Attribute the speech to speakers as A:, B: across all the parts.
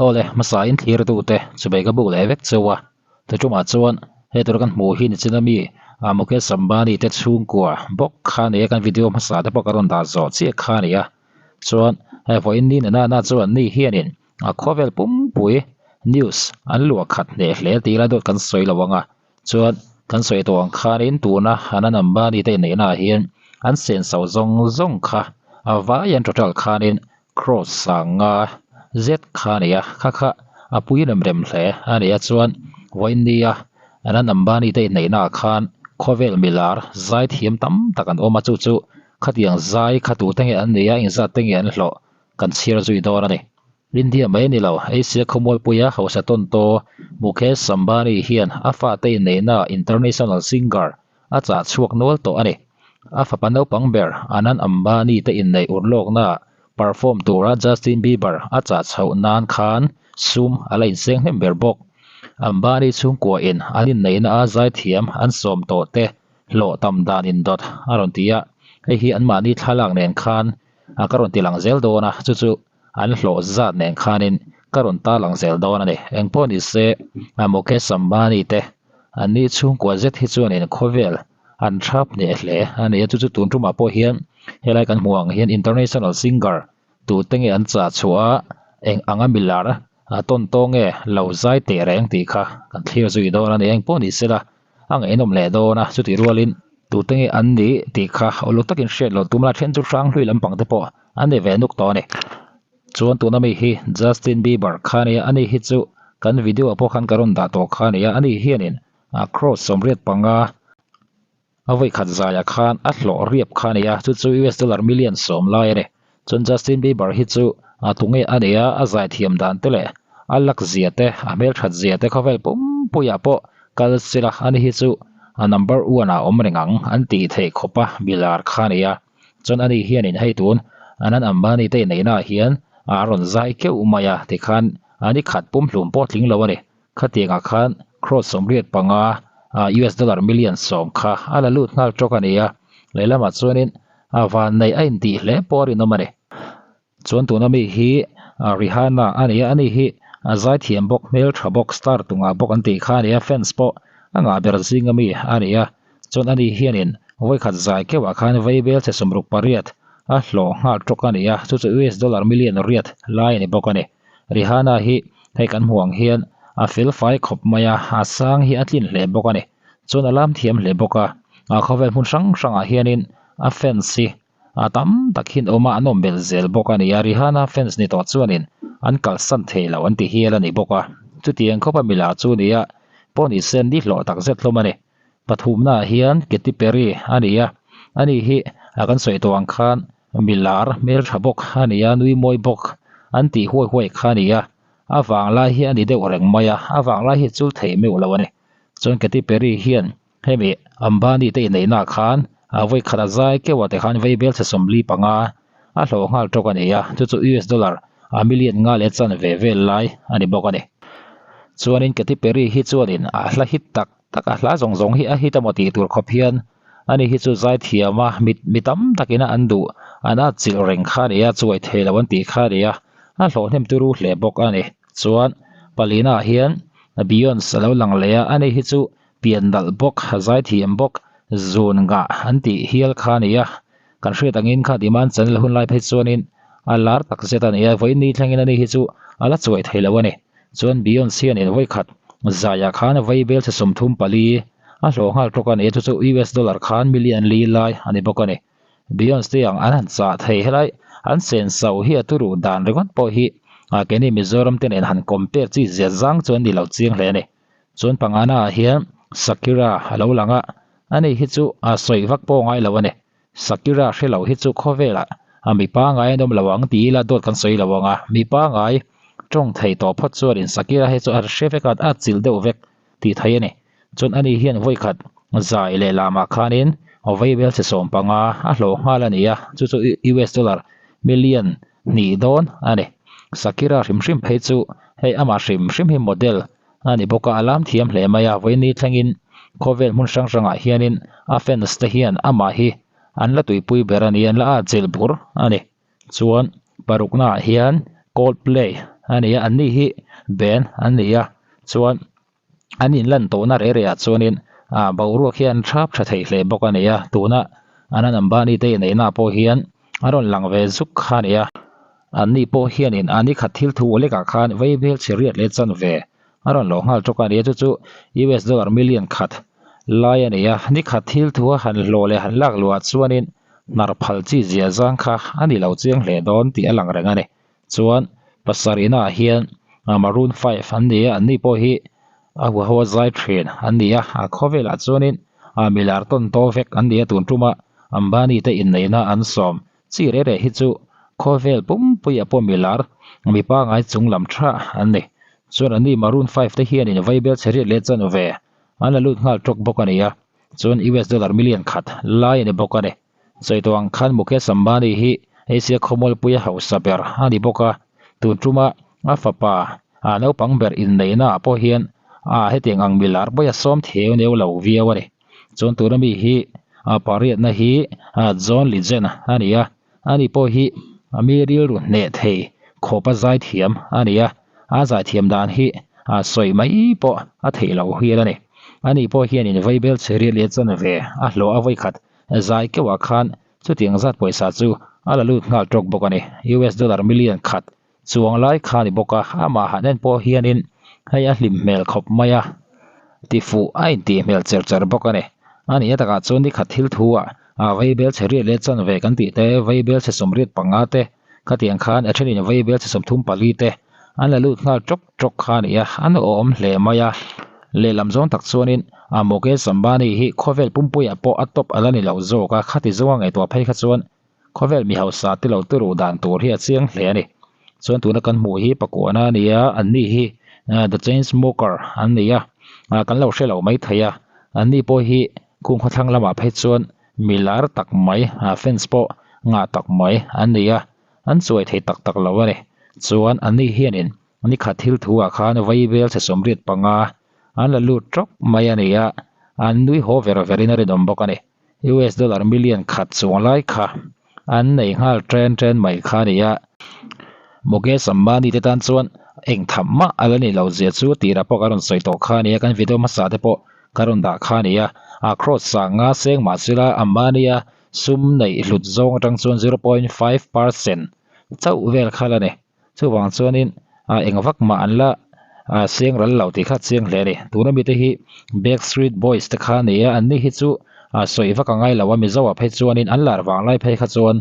A: Awle, hmasa in thlir tute chubei ka buk leh vek cheu a, tuṭumah chuan he tur kan hmuh hi nichina mi ah Mukesh Ambani te chhungkua bawk kha a ni a, kan video hmasa te pawh ka rawn dah zawh chiah kha a ni a, chuan hei vawiin ni nana chuan ni hianin a khawvel pumpui news an luah khat hneh hle tih ila dawt kan sawi lo ang a, chuan kan sawi tawh ang khanin tuna Anand Ambani te inneihna ah hian an senso zawng zawng kha a vai an total khanin cross sanga zet kha a ni a, kha kha a pui rem rem hle a ni a, chuan vawinia Anand Ambani te inneihna ah khan khawvel milar zai thiam tam tak an awm a, chu chu khatiang zai kha tute nge an ni a, engzat te nge an hlawh kan chhiar zui dawn a ni. India mai a ni lo, Asia khawmualpuia hausa tawntaw Mukesh Ambani hian a fate inneihna international singer a chah chhuak nual tawh a ni. A fapa naupang ber Anand Ambani te inneih urlawknaah perform tura Justin Bieber a chah chhoh nan khan sum a la inseng hnem ber bawk. Ambani chhungkuain an inneihna a zaithiam an sawm tawh te hlawh tam dan indawt a rawn ti a, hei hi anmahni thlalak nen khan a ka rawn ti lang zel dawn a, chu chu an hlawh zat nen khanin ka rawn tar lang zel dawn a ni. Engpawh ni se, a Mukesh Ambani te an ni chhungkua zet hi chuanin khawvel an thap hneh hle a ni a, chu chu tun tumah pawh hian helai kan hmuh ang hian international singer tute nge an chah chhuah a, eng anga milar a tawn tawng nge lo zai teh reng tih kha kan thlir zui dawn a ni. Engpawh ni se la, a ngaihnawm leh dawn a, chutih rualin tute nge an nih tih kha uluk takin hriat loh tum la, then chu hrang hlui lampang te pawh an ni ve nuk tawh a ni. Chuan tuna mi hi Justin Bieber kha a nia, ani hi chu kan video ah pawh khan ka rawn dah tawh kha a nia, ani hianin a cross 85 a vawi khat zaiah khan a hlawh riap kha a nia, chu chu US dollar million 10 lai a ni. Chuan Justin Bieber hi chu a tunge a nia, a zaithiam dan te leh a lak zia te, a hmelthat zia te khawvel pumpuiah pawh kal sila ani hi chu a number one ah awm reng ang an tih theih khawp a milar kha a nia. Chuan ani hianin hei tun Anand Ambani te inneihna ah hian a rawn zai keuh mai a tikhan ani khat pumhlum pawh tling lo a ni. Khatiangah khan cross 85 US dollar million 10 kha a la lut nghal tawk a ni a, lehlamah chuanin a vanneih a intih hle pawh a rinawm a ni. Chuan tuna mi hi Rihanna a ni a, ani hi a zaithiam bawk, hmeltha bawk, star tungah bawk an tih kha a ni a, fans pawh a ngah ber zinga mi a ni a. Chuan ani hianin vawikhat zai keuhah khan vaibel che 68 a hlawh nghal tawk a ni a, chu chu US dollar million riat lai a ni bawk a ni. Rihanna hi hei kan hmuh ang hian a fel fai khawp mai a, a sang hi a tlin hle bawk a ni. Chuan a lam thiam hle bawk a, a khawvel hmun hrang hrangah hianin a fans hi a tam tak hin awm a, an awm belh zel bawk a ni a. Rihanna fans ni tawh chuanin an kalsan thei lo an ti hial a ni bawk a. Chutiang khawpa milar chu a ni a, pawh ni se ni hlawh tak zet hlawm a ni. Pathumnaah hian Katy Perry a ni a, ani hi a kan sawi tawh ang khan milar hmeltha bawk a ni a, nui mawi bawk an tih huai huai kha a ni a, a vanglai hi a ni deuh reng mai a, a vanglai hi chul thei meuh lo a ni. Chuan Katy Perry hian hemi Ambani te inneihna ah khan a vawi khat a zai keuh ah te khan vaibel chhe 45 a hlawh nghal tawk a ni a, chu chu US dollar a million nga leh chanve vel lai a ni bawk a ni. Chuanin Katy Perry hi chuanin a hla hit tak tak a hla zawng zawng hi a hit emaw tih tur khawp hian ani hi chu zaithiam a mit mi tam takin a an duh an at chilh reng kha a ni a chuai thei lo an tih kha a ni a a hlawh hnem turu hle bawk a ni chuan palina ah hian Beyonce a lo lang leh a ani hi chu pian nalh bawk zaithiam bawk zun ngah an tih hial kha a ni a kan hriat angin kha demand channel hun lai phei chuanin a lar tak zet a ni a vawiin ni thlengin ani hi chu a la chuai thei lo a ni. Chuan Beyonce hianin vawikhat zaiah khan vaibel chhe 34 a hlawh nghal tawk a ni a, chu chu US dollar khan million li lai a ni bawk a ni. Beyonce te ang an han chah thei helai an senso hi a turu dan ringawt pawh hi keini Mizoram te nen han compare chi zia zang chu an ni lo chiang hle a ni. Chuan pangana ah hian Shakira a lo lang a, ani hi chu a sawi vak pawh ngai lo a ni. Shakira hre lo hi chu khawvelah a mipa ngai an awm lo ang ti ila dawt kan sawi lo ang a, mipa ngai tawng thei tawh phawt chuanin Shakira hi chu a hre vek a, a chilh deuh vek tih thei a ni. Chuan ani hian vawikhat zai leh lamah khanin vaibel chhe 15 a hlawh nghal a ni a, chu chu US dollar million hnih dawn a ni. Shakira hrim hrim phei chu hei amah hrim hrim hi model a ni bawk a, a lam thiam hle mai a, vawiin thlengin khawvel hmun hrang hrangah hianin a fans te hian amah hi an la tuipui ber a ni, an la at chilh bur a ni. Chuan paruknaah hian Coldplay a ni a an ni hi band an ni a chuan an inlan tawhna reh reh ah chuanin ah boruak hi an thap tha thei hle bawk a ni a tuna Anand Ambani te inneihna ah pawh hian a rawn lang ve zuk kha a ni a an ni pawh hianin a nikhat thil thu lekah khan vaibel chhe riat leh chanve a rawn lawh nghal tawk a ni a chu chu US dollar million khat lai a ni a nikhat thil thu a han hlawh leh han lak luah chuanin hnar phal chi zia zang kha a ni lo chiang hle dawn tih a lang reng a ni. Chuan pasarihna ah hian Maroon 5 an ni a an ni pawh hi a huahaw a zai thin an ni a a khawvelah chuanin milar tawn taw vek an ni a tun tuma Ambani te inneihna an sawm chi reh reh hi chu khawvel pumpuiah pawh milar mi pangai chung lam tha an ni. Chuan an ni Maroon 5 te hianin vaibel chhe riat leh chanve an la lut nghal tawk bawk a ni a chuan US dollar million khat lai a ni bawk a ni. Sawi tawh ang khan Mukesh Ambani hi Asia khawmualpui a hausa ber a ni bawk a, tun tuma a fapa a naupang ber inneihna ah pawh hian a hetiang ang milar pawh hi a sawm theu neu lo viau a ni. Chuan tuna mi hi a pariatna hi John Legend a ni a, ani pawh hi mi rilru hneh thei khawpa zaithiam a ni a, a zaithiam dan hi sawi mai pawh a theih loh hial a ni. Ani pawh hianin vaibel chhe riat leh chanve a hlawh a vawikhat Zai keuhah khan chutiang zat pawisa chu a la lut nghal tawk bawk a ni. US dollar million khat chuang lai kha a ni bawk a, amah han en pawh hianin hei a hlim hmel khawp mai a, tifuh a intih hmel cher cher bawk a ni. A nih a takah chuan nikhat thil thu ah vaibel chhe riat leh chanve kan tih te, vaibel chhe sawmriat panga te khatiang khan a thenin vaibel chhe 34 te an la lut nghal tawk tawk kha a ni a, an awm hle mai a. Lehlam zawng tak chuanin a Mukesh Ambani hi khawvel pumpuiah pawh a top a la ni lo zawk a, khati zawnga ngaihtuah phei kha chuan khawvel mi hausa te lo turu dan tur hi a chiang hle a ni. Chuan tuna kan hmuh hi pakuana a ni a, an ni hi The Chainsmoker an ni a, kan lo hre lo mai thei a, an ni pawh hi kung khawthlang lamah phei chuan mi lar tak mai, fans pawh ngah tak mai an ni a. An chuai thei tak tak lo a ni. Chuan anni hianin nikhat thil thu ah khan vaibel chhe 85 an la lut tawk mai a ni a, an nui haw ver verin a rinawm bawk a ni. US dollar million khat chuang lai kha an nei nghal ṭen ṭen mai kha a ni a. Mukesh Ambani te tan chuan eng tham mah a la ni lo zia chu tirah pawh ka rawn sawi tawh kha a ni a, kan video hmasa te pawh ka rawn dah kha a ni a. A cross sanga seng mahsela Ambani a Sum neih hlut zawng atang chuan 0.5% chauh vel kha la ni. Chuvang chuanin eng vak mah an la seng ral lo tih kha chiang hle a ni. Tuna mite hi Backstreet Boys te kha a ni a, anni hi chu sawi vak a ngai lo a, Mizo ah phei chuanin an lar vang lai phei kha chuan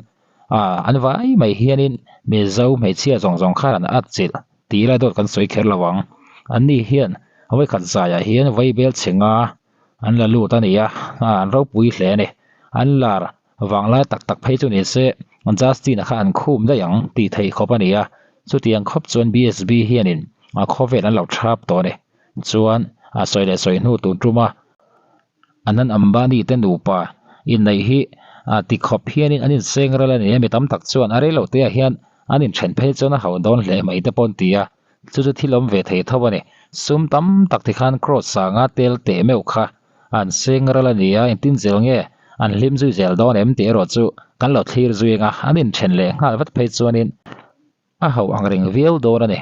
A: an vai mai hianin Mizo hmeichhia zawng zawng khan an atchilh tih lai dawt kan sawi kher lo ang. Anni hian vawikhat zaiah hian vaibel chhe nga An la lut a ni a, an ropui hle a ni. An lar vanglai tak tak phei chu ni se, Justin-a kha an khum daih ang tih theih khawp a ni a. Chutiang khawp chuan BSB hianin a khawvel an lo thap tawh a ni. Chuan a sawi leh sawi hnu tun tuma Anand Ambani te nupa inneih hi ti khawp hianin an inseng ral a ni a, mi tam tak chuan a reilo teah hian an inthen phei chuan a hauh dawn hle mai te pawh an ti a. Chu chu thil awm ve thei tho a ni. Sum tam tak ti khan cross sanga tel teh meuh kha an seng ral a ni a, engtin zel nge an hlim zui zel dawn em tih erawh chu kan lo thlir zui ang a, an inthen leh nghal vat phei chuanin a hauh ang reng viau dawn a ni.